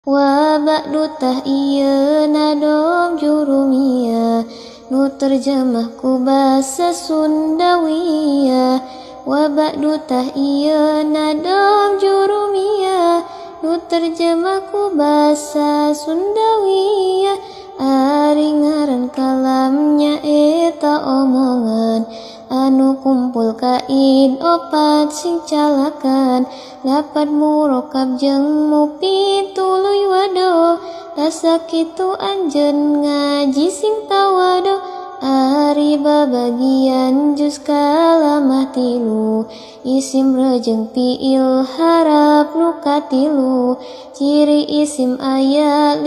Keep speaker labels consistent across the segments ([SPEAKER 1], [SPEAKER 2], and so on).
[SPEAKER 1] Wa ba'du tah ieu nadom jurumiyah nu terjemah ku basa Sundawiyah. Wa ba'du tah ieu nadom jurumiyah nu terjemah ku basa Sundawiyah. Ari ngaran kalamnya eta omongan anu kumpul kaid opat sing calakan lapat murokab jeung mupid tuluy wado tasakitu anjeun ngaji sing tawado. Ari babagian juz kalamah tilu isim rejeng fiil harap nu katilu ciri isim aya 5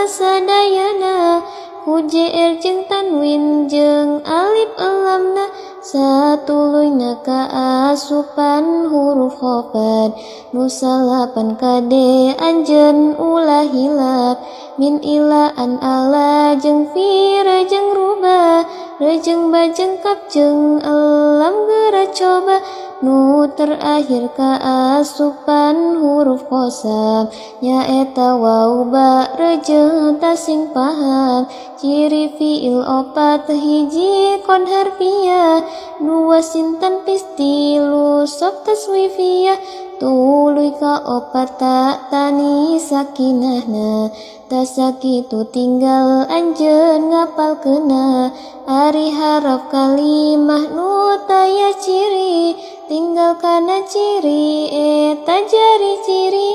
[SPEAKER 1] sadayana ku JR jeung tanwin jeung alif lamna satuluyna kaasupan huruf khofat nu salapan kade anjeun ulah hilap min ila an ala jeung fi rejeng ruba rejeng bajeng kap jeung elam geura coba nu terakhir kaasupan huruf qosam nyaeta waw ba rejeng tasing paham ciri fiil 4 hiji kon harfiah 2 sinten pis 3 sob taswifiyah tuluy ka 4 tak tani sakinahna tasakitu tinggal anjeun ngapalkeuna. Ari haraf kalimah nu taya ciri tinggal kana ciri eta jari ciri.